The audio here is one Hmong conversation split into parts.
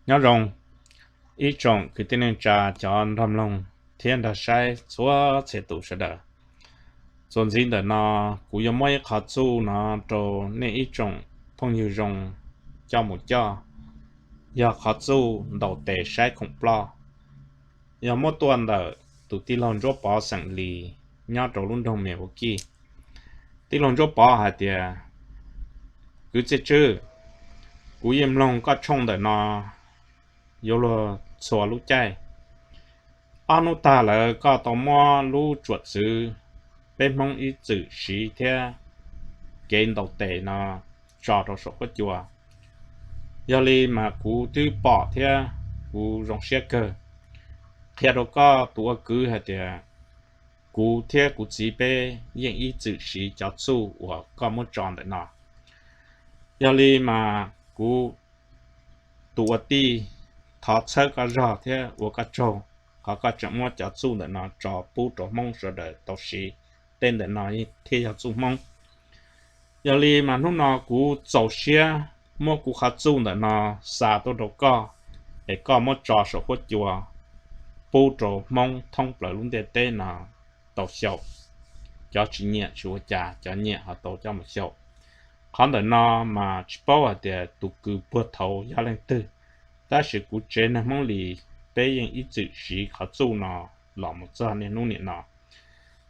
Nyob zoo ib tsoom kwv tij neej tsa cov nrog mloog thiab nrog saib txhua txhia tus sawv daws. Txuas ntxiv ntawm no, kuv yuav muab ib qho txuj no rau nej ib tsoom phooj ywg zoo coj mus coj, yog qhov txuj ntaus tes saib khoom ploj, yog muab tuaj ntawm tus tij laug Ntsuab Pov xeem Lis nyob rau lub nroog Milwaukee. Tij laug Ntsuab Pov hais tias, kwv Txiaj Tswb, kuv yeej mloog koj tshooj ntawm no yuav luag txhua lub caij. Ob hnub tag lawm koj tau muab lub tsuam txwv peb Hmoob ib txwm siv thiab kev ntaus tes no tso rau saum huab cua. Yog li mas kuv twb pom thiab kuv zoo siab kawg. Qhia rau koj tus ua kwv hais tias kuv thiab kuv txiv peb yeej ib txwm siv cov txuj uas koj muab tso ntawm no. Yog li mas kuv tus ua tij thov txhawb koj zog thiab ua koj tsaug qhov koj tseem muab cov txuj ntawm no tso pub rau Hmoob sawv daws tau siv. Tej ntawm no thiaj yog txuj Hmoob. Yog li mas hnub no kuv txaus siab muab kuv qhov txuj ntawm no xa tuaj rau koj, es koj muab tso saum huab cua pub rau Hmoob thoob plaws lub ntiaj teb no tau xyaum. Cov tsis nyiam tsis ua cas, cov nyiam ho tau coj mus xyaum. Qhov ntawm no mas tsis paub hais tias tus kws puag thaud yog leej twg, tab sis kuv tsev neeg Hmoob Lis peb yeej ib txwm siv qhov txuj no los mus txog niaj hnub niam no.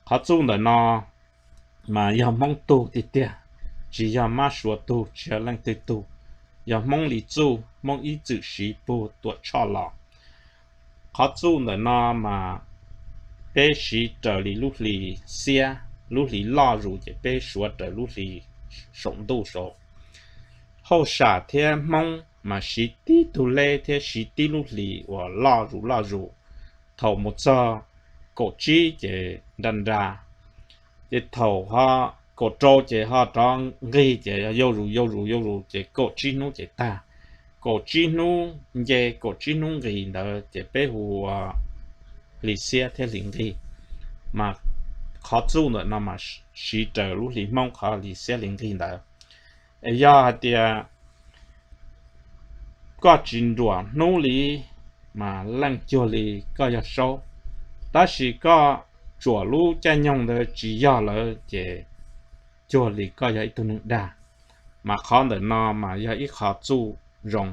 Qhov txuj ntawm no mas yog Hmoob tug tiag tiag, tsis yog mab suav tug, tsis yog leej twg tug, yog Hmoob Lis txuj, Hmoob ib txwm siv puag Tuam Tshoj los. Qhov txuj ntawm no mas peb siv raws li lub hli xiab, lub hli loj zus ces peb suav raws lub hli saum ntuj saud. Hauj sam thiab Hmoob mas siv tib tug leb thiab siv tib lub hli uas loj zus loj zus. Thaum mus txog kaum tsib ces nra nra, ces thaum ho kaum rau ces ho rov nqig ces yau zus yau zus yau zus ces kaum tsib hnub ces tag. Kaum tsib hnub nce kaum tsib hnub nqis ntawd ces peb hu ua hli xiab thiab hli nqig. Mas qhov txuj ntawm no mas siv raws lub hli Hmoob qhov hli xiab hli nqig ntawd. Es yog hais tias koj tsis nruam hnub li mas leej cuag li koj yog saub, tab sis koj tsuam lub caij nyoog ntawd tsis yog lawm ces cuag li koj yog ib tug neeg dag. Mas qhov ntawm no mas yog ib qho txuj zoo,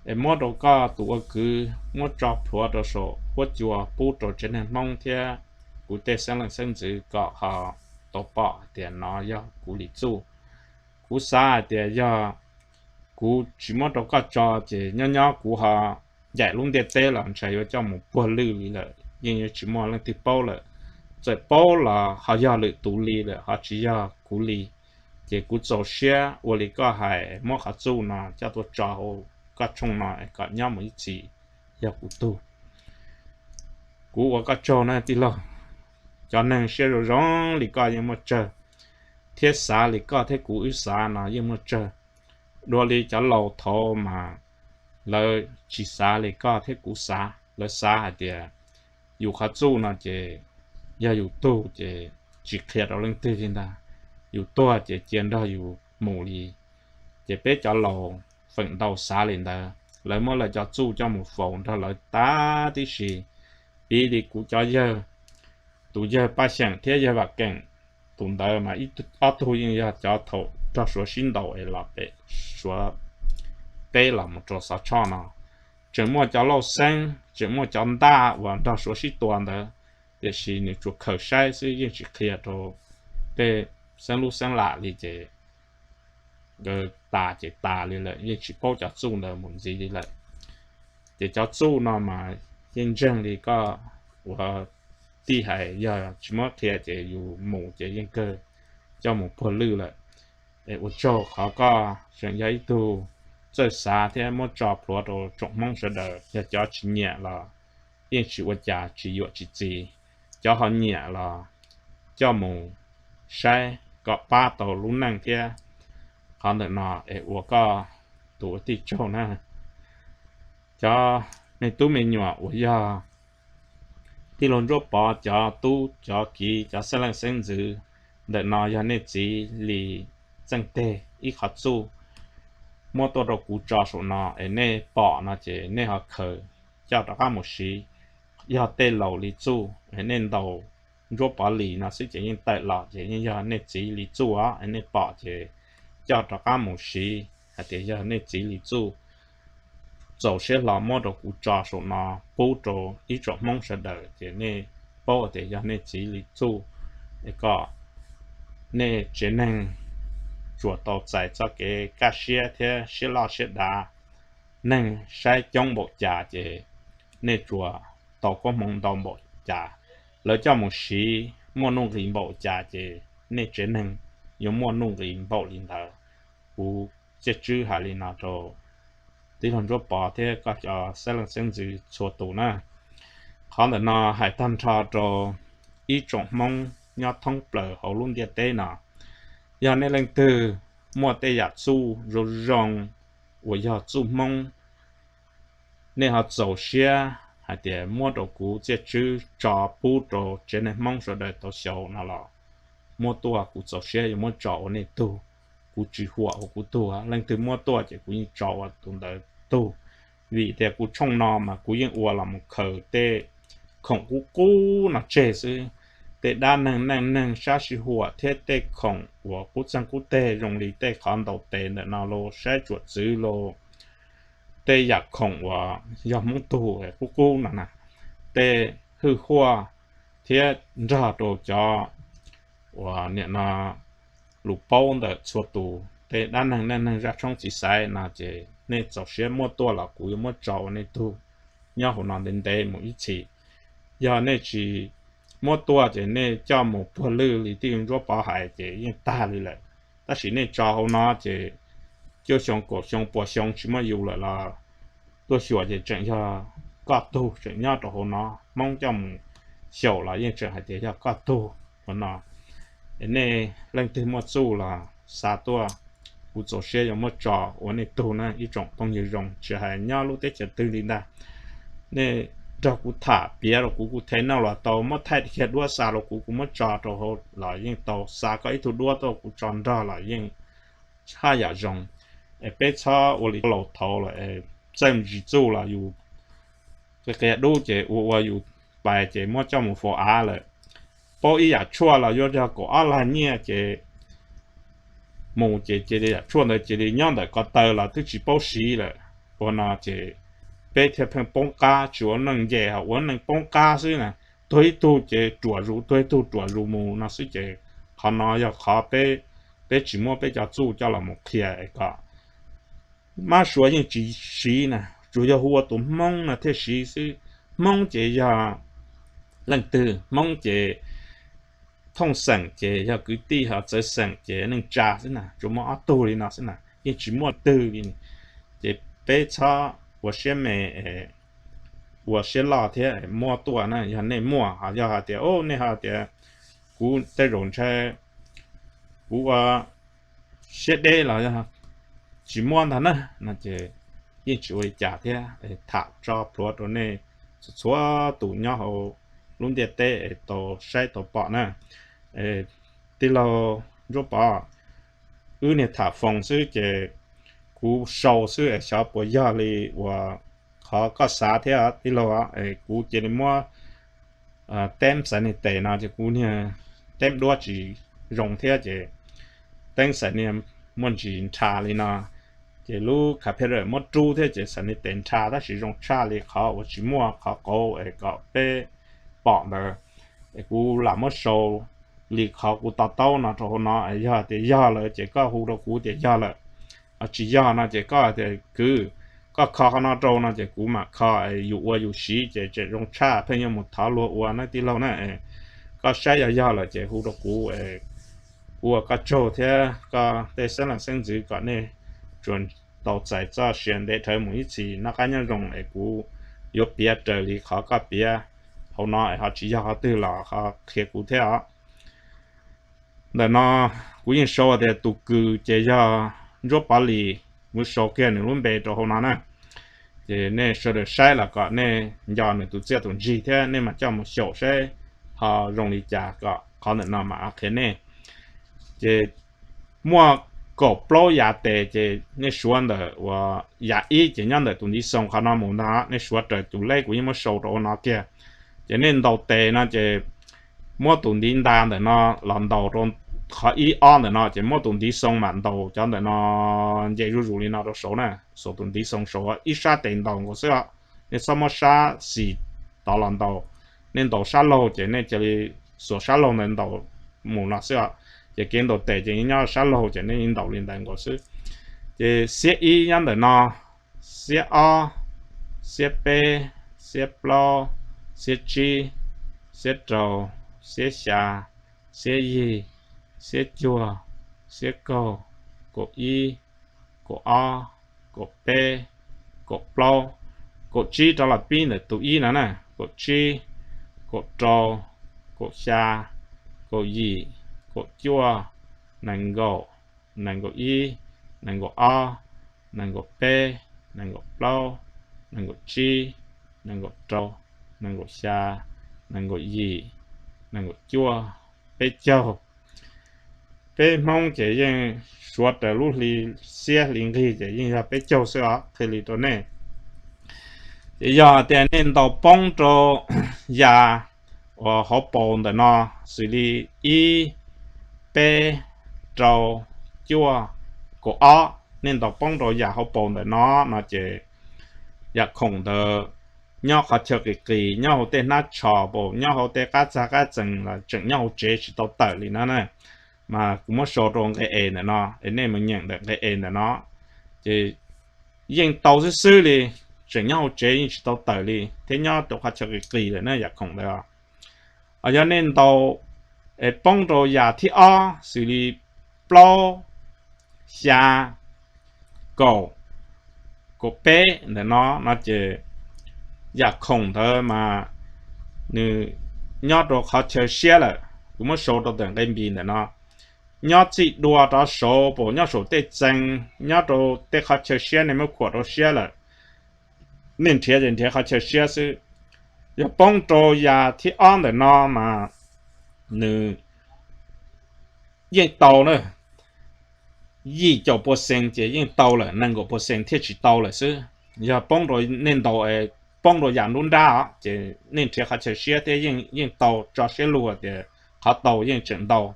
es muab rau koj tus ua kwv muab tso plhuav rau saum huab cua pub rau tsev neeg Hmoob thiab kuv tej xeeb leej xeeb ntxwv kom ho tau pom hais tias no yog kuv li txuj. Kuv xav hais tias yog kuv tsis muab rau koj tso ces nyob nyob kuv ho ncaim lub ntiaj teb los ntshai yuav coj mus puag lwj li lawm, yeej yuav tsis muaj leej twg paub lawm. Txawm paub los ho yog lwm tus li lawm, ho tsis yog kuv li. Ces kuv txaus siab ua li koj hais, muab qhov txuj no coj tuaj tso hauv koj tshooj no es kom nyob mus ib txhis yog kuv tug. Kuv ua koj tsaug na tij laug. Cov neeg siab zoo zoo li koj yeej muaj tsawg, thiab xav li koj thiab kuv wb xav no yeej muaj tsawg. Dua li cov laus thaud mas lawv tsis xav li koj thiab kuv xav, lawv xav hais tias yus qhov txuj no ces yog yus tug ces tsis qhia rau leej twg li ntag, yus tuag ces cia nrog yus mus li. Ces peb cov laus feem ntau xav li ntawd, lawv muab lawv cov txuj coj mus faus nrog lawv tag tib si. Piv li kuv cov yawg, tus yawg Paj Xyeem thiab yawg Vam Keem, tus ntawd mas ob tug yeej yog cov thaum nrog Suav sib ntaus es los pem Suav teb los mus rau Xov Tshoj no. Tseem muaj cov Lauj Xeeb, tseem muaj cov Ntaj uas nrog Suav sib tua ntawd, tiam sis nws tsuas khaws saib xwb yeej tsis qhia rau tej xeeb lub xeeb lam li ces nkawd tas ces tas li lawm, yeej tsis paub cov txuj ntawd mus ntxiv li lawm. Ces cov txuj no mas yeej ntseeg li koj ua tij hais, yog tsis muab qhia ces yus mus ces yeej kawg coj mus puag lwj lawm. Es ua tsaug qhov koj tseem yog ib tug txawj xav thiab muab tso plhuav rau tsoom Hmoob sawv daws, yog cov tsis nyiam los yeej tsis ua cas, tsis yuam tsis txi. Cov ho nyiam los coj mus saib kom pab tau lub neej thiab. Qhov ntawm no es ua koj tus ua tij tsaug na. Cov me tub me nyuam uas yog tij laug Ntsuab Pov cov tub cov kiv cov xeeb leej xeeb ntxwv, ntawm no yog nej txiv li txeej teg ib qhov txuj. muab tuaj rau kuv tso saum no es nej pom no ces nej ho khaws coj rov qab mus siv. Yog tej laus li txuj es nej ntaus ntsuab pov lis no xwb ces yeej tawm los, ces yeej yog nej txiv li txuj os. Nej pom ces coj rov qab mus siv, hais tias yog nej txiv li txuj. Txaus siab hlo muab rau kuv tso saum no pub rau ib tsoom Hmoob sawv daws ces nej paub tias yog nej txiv li txuj, es kom nej tsev neeg tsuas tau txais txoj kev kaj siab thiab siab loj siab dav. Neeg saib coob npaum cas ces nej tsuas tau koob hmoov ntau npaum cas, lawv coj mus siv muaj nuj nqis npaum cas ces nej tsev neeg yuav muaj nuj nqis npaum li ntawd. Kuv Txiaj Tswb hais li no rau tij laug Ntsuab Pov thiab koj cov xeeb leej xeeb ntxwv txhua tus na. Qhov ntawm no hais tag nrho rau ib tsoom Hmoob nyob thoob plaws hauv lub ntiaj teb no. Yog nej leej twg muaj tej yam txuj zoo zoo uas yog txuj Hmoob, nej ho txaus siab hais tias muab rau kuv Txiaj Tswb tso pub rau tsev neeg Hmoob sawv daws tau xyaum no los muab tuaj, kuv txaus siab yuav muab tso ua nej tug. Kuv tsis huam ua kuv tug, leej twg muab tuaj ces kuv yeej tso ua tus ntawd tug. Vim tias kuv tshooj no mas kuv yeej ua los mus khaws tej khoom qub qub no tseg xwb. Tej dab neeg neej neeg sab sij huam thiab tej khoom uas qub txeeg qub teg zoo li tej qhov ntaus tes ntawm no los saib tsuam txwv los tej yam khoom uas yog Hmoob tug qub qub no na, tej hwj huaj thiab nrog rau cov uas nim no lus paub ntawm txhua tus, tej dab neeg neej neeg zaj tshoob txiv xaiv no ces nej txaus siab muab tuaj los kuv yuav muab tso ua nej tug nyob hauv no ntev ntev mus ib txhis. Yog nej tsis muab tuaj ces nej coj mus puag lwj li tij Ntsuab Pov hais ces yeej tag li lawm. Tab sis nej tso hauv no ces cuaj xyoo kaum xyoo puas xyoo tsis muaj yus lawm los tuaj xyuas ces tseem yog koj tug tseem nyob rau hauv no. Hmoob coj mus xyaum los yeej tseem hais tias yog koj tug hauv no. Es nej leej twg muaj txuj los xa tuaj, kuv txaus siab yuav muab tso ua nej tug na ib tsoom phooj ywg zoo, tsis hais nyob lub teb chaws twg li ntag. Nej nrog kuv tham piav rau kuv, kuv them noj los tau, muab thaij kiag duab xa rau kuv, kuv muab tso rau hauv los yeej tau, xa koj ib tug duab tuaj kuv tso nrog los yeej haj yam zoo. Es peb txhob ua li laus thaud lawm, txawj ntsis txuj los yus qia dub ces ua ua yus pais ces muab coj mus faus av lawm. Paub ib yam tshuaj los yuav yog kaum ob lag nyiaj ces mus ces cia li yam tshuaj ntawd cia li nyob ntawm ko taw los twb tsis paub siv lawm. Ua no ces peb thiaj pheej poob qab, tsis ua neej nce ho ua neej poob qab xwb na. Tuag ib tug ces ruam zus, tuag ib tug ruam zus mus no xwb ces qhov no yog qhov peb, peb tsis muab peb cov txuj coj los mus qhia es kom mab suav yeej tsis siv na, tsuas yog hu ua tus Hmoob no thiaj siv xwb. Hmoob ces yog leej twg, Hmoob ces thooj xeem ces yog kwv tij, ho txawv xeem ces neej tsa xwb na, tsuas muaj ob tug li no xwb na, yeej tsis muaj twg li. Ces peb txhob ua siab me, ua siab loj thiab muab tuaj na. Yog nej muaj, ho yog hais tias, o, nej ho tias kuv tej zaum ntshai kuv ua siab deb los yog tsis muab ntag na, no ces yeej tsis ua li cas thiab. Tham tso plhuav rau nej txhua txhua tus nyob hauv lub ntiaj teb es tau saib tau pom na. Tij laug Ntsuab Pov, wb niag tham foos xwb ces kuv sau xwb es xyov puas yog li uas qhov koj xav thiab tij laug. Kuv cia li muab teeb xaiv niag tes no ces kuv niag teeb duab tsis zoo thiab ces teeb xaiv niag muaj ntsis nrha li no, ces lub kha phe ram muab rub thiab ces xaiv niag tes nrha tab sis zoo tshaj li qhov uas tsis muaj qhov qauv es kom peb pom ntawd. Es kuv lam muab sau li qhov kuv to taub no rau hauv no, yog tias yog lawm ces koj hu rau kuv tias yog lawm, tsis yog no ces koj tias kwv, koj kho qhov no rau no ces kuv mam kho, yus ua yus siv ces tseem zoo tshaj pheej yuav mus thov luag ua na tij laug na. Koj saib yog yog lawm ces hu rau kuv, kuv ua koj tsaug thiab koj tej xeeb leej xeeb ntxwv kom nej tsuas tau txais txoj sia ntev dhawv mus ib txhis, noj qab nyob zoo es kuv yuav piav raws li qhov koj piav hauv no es ho tsis yog qhov twg los ho qhia kuv thiab os. Ntawm no kuv yeej sau tias tus kws ces yog Ntsuab Pov Lis, kuv sau kiag nws lub npe rau hauv no na. Ces nej sawv daws saib los kom nej nco nws tus txiaj tus ntsig thiab nej mam coj mus xyaum saib ho zoo li cas kom qhov ntawm no mam qhia nej. Ces muaj kaum plaub yav tes ces nej suav ntawm uas yav ib ces nyob ntawm tus ntiv xoo qhov no mus ntag, nej suav raws tus lej kuv yeej muab sau rau ua no kiag. Ces nej ntaus tes no ces muab tus ntiv nta ntawm no los ntaus rau qhov ib ob ntawm no, ces muab tus ntiv xoo mam ntaus cov ntawm no nce zuj zus li no rau saud na, xuas tus ntiv xoo saud ib sab tes ntaus nkaus xwb os. Nej txhob muab sab xis tod los ntaus. Nej ntaus sab laug ces nej cia li xuas sab laug ntawd ntaus mus no xwb os. Ces kev ntaus tes ces nyob sab laug ces nej ntaus li ntawd nkaus xwb. Ces xiab ib nyob ntawm no, xiab ob, xiab peb, xiab plaub, xiab tsib, xiab rau, xiab xya, xiab yig, xiab cuag, xiab kaug, kaum ib, kaum ob, kaum peb, kaum plaub, kaum tsib rov los pib ntawm tus ib no na, kaum tsib, kaum rau, kaum xya, kaum yim, kaum cuaj, nees nkaum, nees nkaum ib, nees nkaum ob, nees nkaum peb, nees nkaum plaub, nees nkaum tsib, nees nkaum rau, nees nkaum xya, nees nkaum yim, nees nkaum cuaj, peb caug. Peb Hmoob ces yeej suav raws lub hli xiab hli nqig ces yeej yog peb caug xwb os, qhia li rau nej. Ces yog tias nej ntaus poob rau yam uas hauv paus ntawm no, xws li ib, peb, rau, cuaj, kaum ob, nej ntaus poob rau yam hauv paus ntawm no no ces yam khoom ntawd nyob qhov chaw qis qis, nyob hauv tej hnab tsho, nyob hauv tej qab txag qab txees los tseem nyob hauv tsev tsis tau tawm li no na. Mas kuv muab sau rau nqe es ntawm no es nej mus nyeem ntawm nqe es ntawm no, ces yeej tau xwb xwb li, tseem nyob hauv tsev yeej tsis tau tawm li thiab nyob rau qhov chaw qis qis lawm na yam khoom ntawd. Yog nej ntaus es poob rau yam thib ob xws li plaub, xya, kaum, kaum peb ntawm no no ces yam khoom ntawd mas nws nyob rau qhov chaw siab lawm. Kuv muab sau rau ntawm nqe npis ntawm no, nyob txij dua rov saud, nyob saum tej txee, nyob rau tej qhov chaw siab nej muab khuam rau siab lawm, nej nrhiav ces nrhiav qhov chaw siab xwb. Yog poob rau yam thib ob ntawm no mas nws yeej tau na, yim caum pua xees ces yeej tau lawm, nees nkaum pua xees thiaj tsis tau lawm xwb. Yog poob rau nej ntaus, poob rau yam nruab nrab os ces nej nrhiav qhov chaw siab thiab yeej tau tso siab lug tias qhov tau yeej tseem ntau.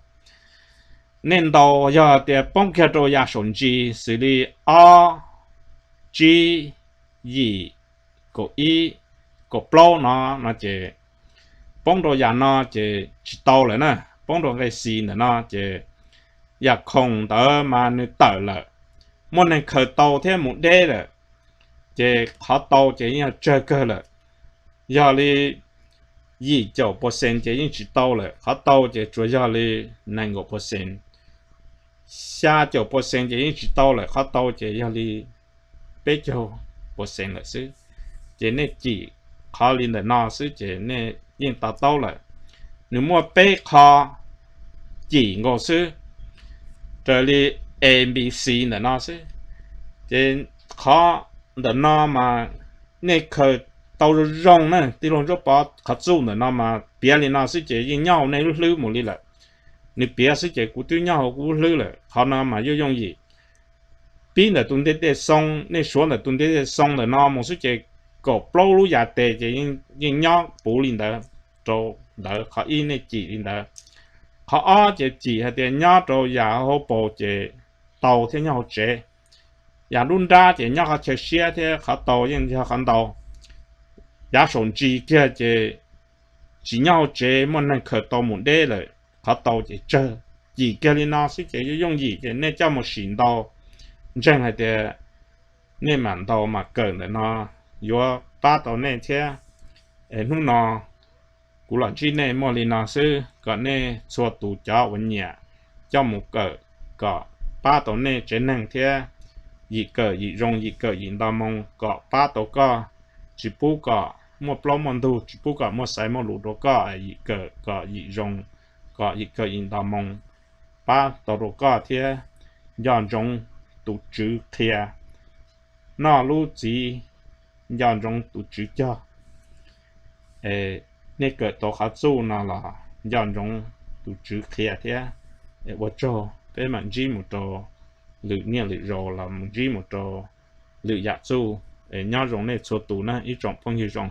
Nej ntaus yog tias poob kiag rau yam saum ntsis xws li ob, tsib, yim, kaum ib, kaum plaub no no ces poob rau yam no ces tsis tau lawm na. Poob rau nqe xis ntawm no ces yam khoom ntawd mas nws tawm lawm, muaj neeg khaws tau thiab mus deb lawm, ces qhov tau ces yeej yog tsawg kawg lawm. Yog li yim caum pua xees ces yeej tsis tau lawm, qhov tau ces tsuas yog li nees nkaum pua xees. Xya caum pua xees ces yeej tsis tau lawm, qhov tau ces yog li peb caug pua xees lawm xwb. Ces nej cim qhov li ntawm no xwb ces nej yeej to taub lawm. Nws muaj peb qho cim nkaus xwb, raws li A B C ntawm no xwb. Ces qhov ntawm no mas nej khaws tau zoo zoo na, tij laug Ntsuab Pov qhov txuj ntawm no mas piav li no xwb ces yeej nyob hauv nej lub hlwb mus li lawm. Nws piav xwb ces kuv twb nyob hauv kuv lub hlwb lawm, qhov no mas yooj yooj yim. Pib ntawm tus ntiv tej xoo, nej suav ntawm tus ntiv tej xoo ntawm no mus xwb ces kaum plaub lub yav tes ces yeej nyob puv li ntawd rau ntawd, qhov ib nej cim li ntawd. Qhov ob ces cim hais tias nyob rau yam hauv paus ces tau thiab nyob hauv tsev. Yam nruab nrab ces nyob qhov chaw siab thiab qhov tau yeej yog qhov ntau. Yav saum ntsis kiag ces tsis nyob hauv tsev, muaj neeg khaws tau mus deb lawm, qhov tau ces tsawg. Cim kiag li no xwb ces yooj yooj yim ces nej coj mus sim ntaus, ntseeg hais tias nej mam ntaus mam kawm ntawm no yuav pab tau nej thiab. Es hnub no kuv los ntsib nej muaj li no xwb, kom nej txhua tus cov uas nyiam coj mus kawm kom pab tau nej tsev neeg thiab. Yim kawm yim zoo, yim kawm yim nto moo kom pab tau koj, tsis pub kom muaj plaub muaj ntug, tsis pub kom muaj xaiv muaj lus rau koj, yim kawm kom yim zoo, kom yim kawm yim nto moo pab tau rau koj thiab. Nco ntsoov tus tswv qhia, noj lub txiv nco ntsoov tus tswv cog. Nej kawm tau qhov txuj no los nco ntsoov tus tswv qhia thiab. Ua tsaug, peb mam ntsib mus rau lwm niaj lwm zaus los mus ntsib mus rau lwm yam txuj. Nyob zoo nej txhua tus na ib tsoom phooj ywg zoo.